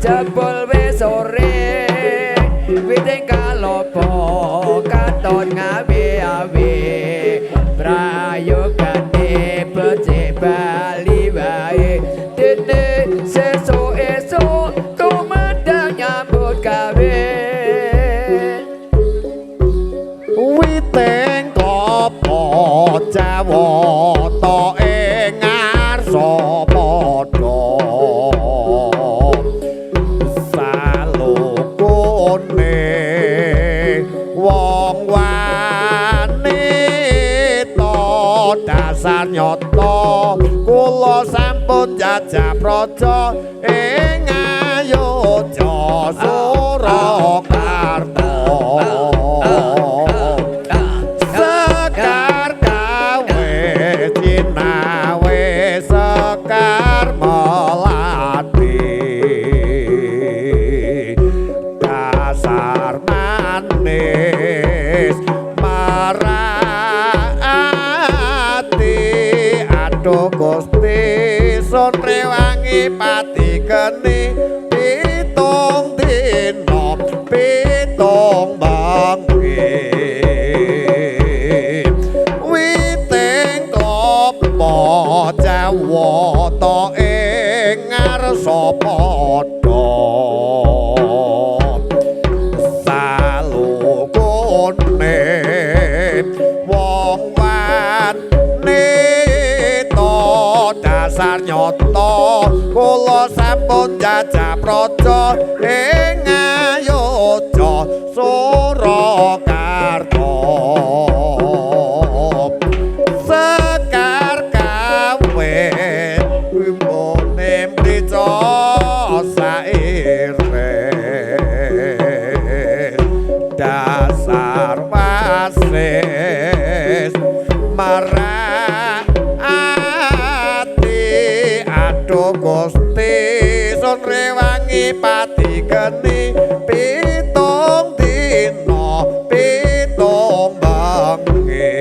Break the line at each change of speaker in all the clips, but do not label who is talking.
Jebul wis sore witing kalopo katon ngawe-awe prayogane becik bali wae dene sesuk esuk tumedang nyambut gawe
witing klopo jawata ing ngarsa padha salukune wong wanita dasar nyata kula sampun jajah praja ing Ayodya Surakarta. Sekar gawe cinawe sekar melati dasar manis marati aduh Gusti sun rewangi pati geni pitung dina pitung bengi witing klopo jawata ing ngarsa padha salukune wong wanita dasar nyata kula sampun jajah praja ing Ayodya Surakarta. Sekar gawe wimbone mrica saire dasar wasis marati aduh Gusti sun rewangi pati geni pitung dina pitung bengi.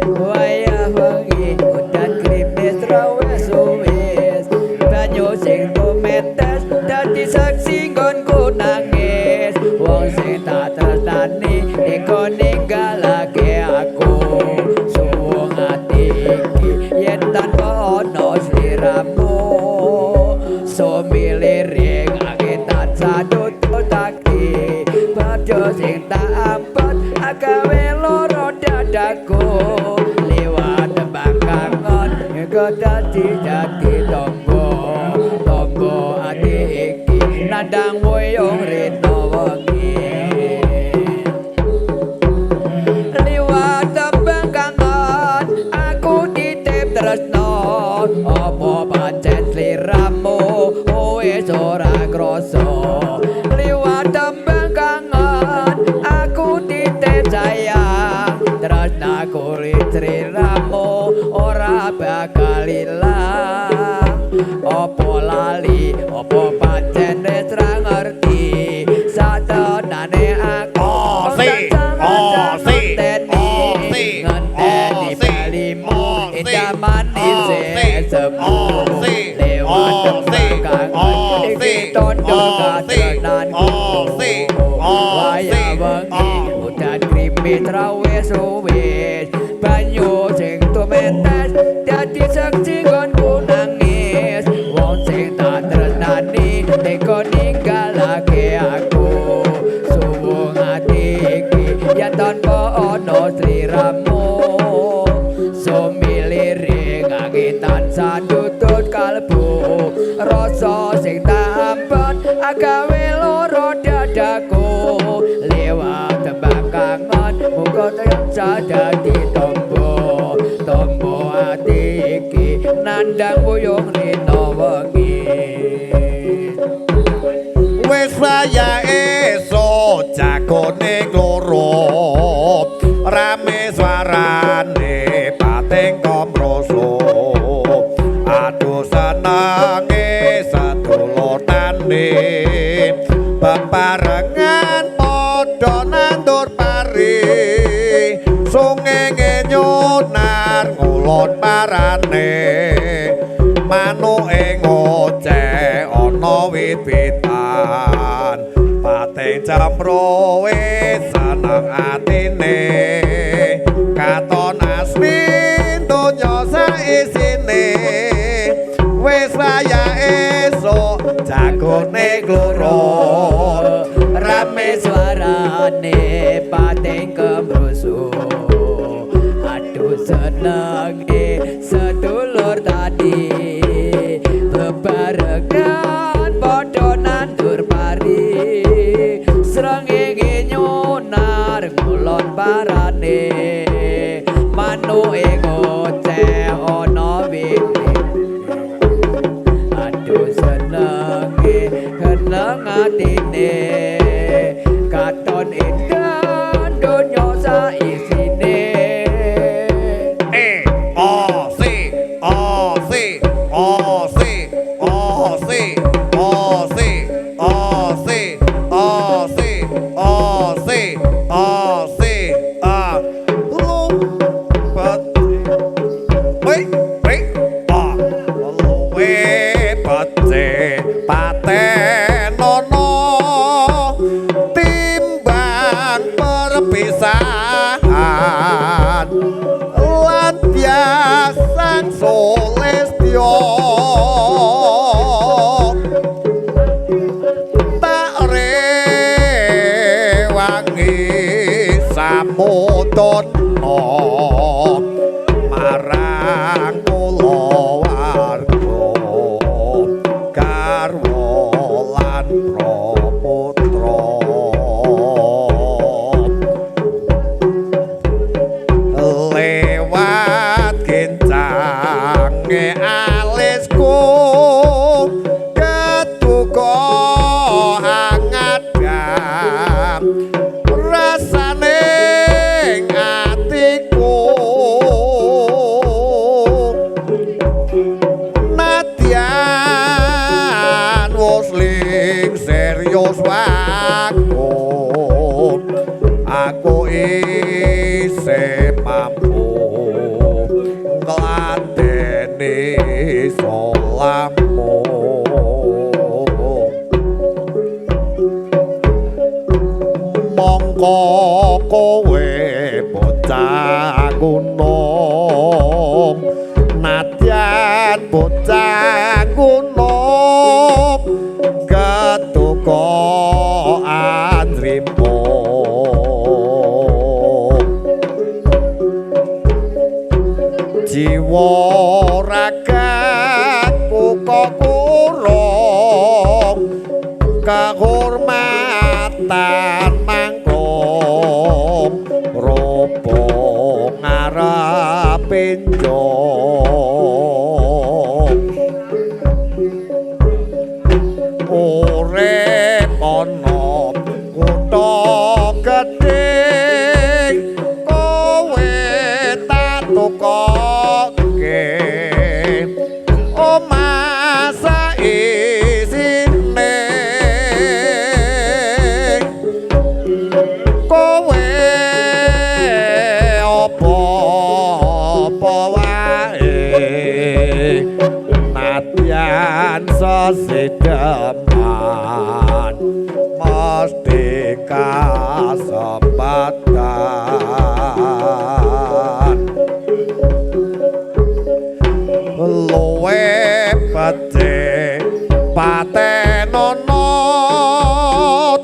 Wayah wengi udan grimis rawes suwis banyu sing tumetes dadi saksi nggonku nangis wong sing tak tresnani teka ninggalake aku suwung ati iki yen tanpa ana sliramu sumiliring angin tansah nututake padha sing tak ampet agawe lara dadaku liwat tembang kangen engko dadi dadi tombo tombo ati iki nandang wuyung rina wengi liwat tembang kangen aku titip tresno apa pancen sliramu wis ora krasa liwat tembang kangen aku titip sayang tresnaku sliramu ora bakal ilang apa lali apa pancen wis ra ngerti satenane aku
Oh, si. Oh, si. Oh, si.
Ngenteni
Oh, si.
balimu
Oh, si.
indaman
Oh,
isih
si.
semu
Oh, si.
lewat
Oh, si.
tembang kangen
Oh,
iki
si.
tondo
Oh, si.
katresnanku
Oh, si. Oh,
wayah
si.
wengi
Oh.
udan grimis rawes suwis banyu sing tumetes dadi saksi nggonku nangis wong sing tak tresnani teka ninggalake aku suwung ati iki yen tanpa ana sliramu sumiliring angin tansah nutut kalbu rasa sing tak ampet agawe lara dadaku liwat tembang kangen muga tansah dadi tombo tombo ati iki nandang wuyung rina wengi.
Wis wayahe esuk jagone loro rame suarane pating komroso aduh senenge sedulur tani bebarengan padha nandur pari sungenge nyunar ngulon parane manuke ngoceh ana wit-witan pating cemrowe seneng atine katon asli donya saisine wis wayahe esuk jagone gloro
rame suarane pating kemrusuh aduh senenge sedulur tadi bebarengan padha nandur pari srengenge nyunar ngulon parane manuke ngoceh ana wit aduh senenge seneng atine katon indah donya saisine.
E O C O C O C O C O C O C O C O C O C A lu bat wei wei a luwe bece patenono timbang perpisahan lan biasang sulistya tak rewangi samudana marang kulawarga garwa lan praputra lewat kencange alisku ketuka hangat gam rasane atiku nadyan wis ling serius waku aku isih mampu ngladeni solamu mongko kowe bocah gunung nadyan bocah gunung ketuka anrimo jiwa ragaku kok kurung kahormatan mangkung rupa ngarepe njong urip ana kutha gedhe kowe tak tukoke omah saisine kowe apa-apa wae nadyan sesideman mesti kasempatan luwe becik patenono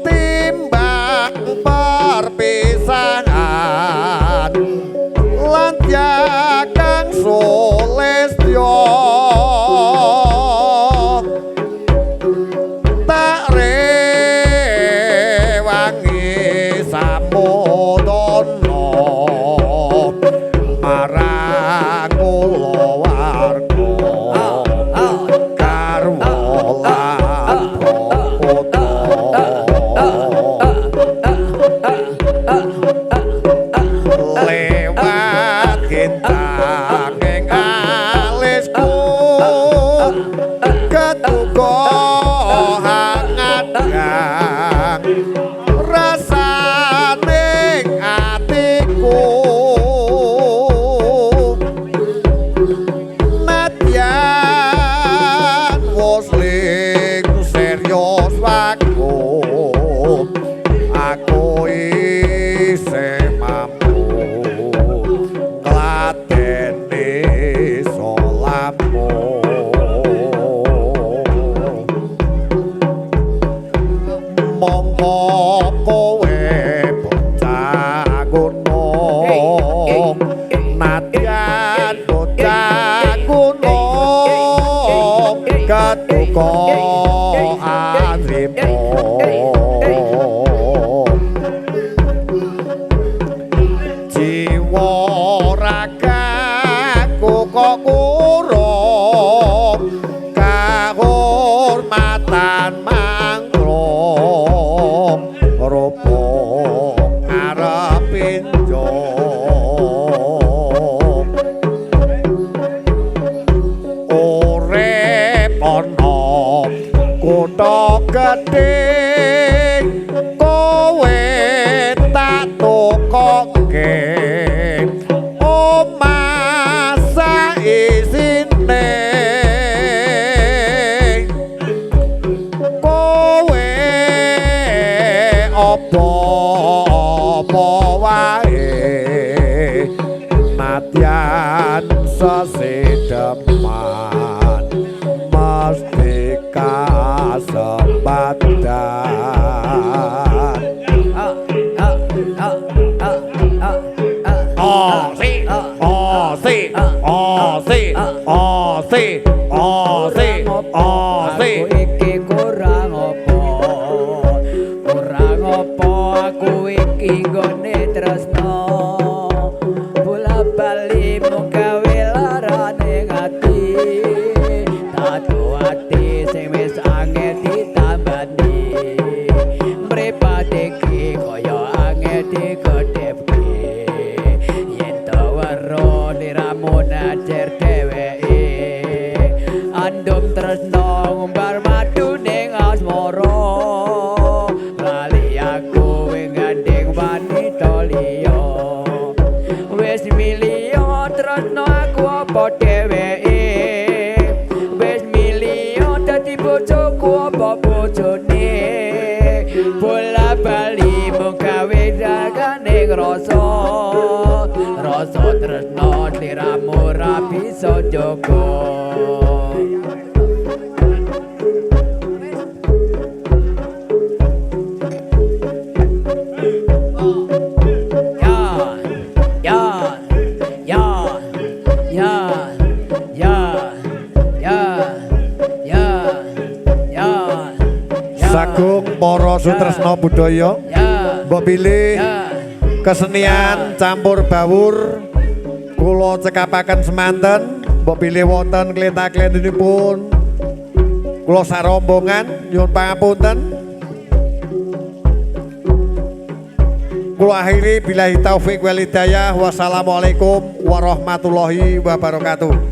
timbang perpisahan lan kang sulistya tak rewangi samudana marang kulawarga garwa lan praputra lewat kintanging alisku ketuka hangat kang rasane atiku. Nadyan bocah gunung ketuka anrimo jiwa ragaku kok kurung kahormatan mangkrung rupa arep pinjong urip ana kutha gedhe kowe tak tukoke omah saisine kowe apa-apa wae nadyan sesideman mesti kasempadan. O C O C O C O C O C O C.
Aku iki kurang apa, kurang apa aku iki nggone tresno bola bali mung gawe larane ati tatu ati sing wis angel ditambani mripate iki kaya angel dikedhepke yen to weruh liramu najer dheweke andum tresno ngumbar madu ning asmara lali aku wing gandeng wanita liya wis milio tresno aku apa dheweke wis milio dadi bojoku apa bojone bola bali mung gawe dagane ngrasa rasa tresno sliramu ora bisa njaga. Ya, ya, ya, ya, ya, ya, ya, ya.
Sagung para sutresna budaya,
Ya,
mbok pilih
ya.
kesenian campur bawur kula cekapaken semanten, mbok pilih wonten klenta-klentunipun kula sarombongan nyuwun pangapunten. Kula akhiri billahi taufik wal hidayah. Wassalamualaikum warahmatullahi wabarakatuh.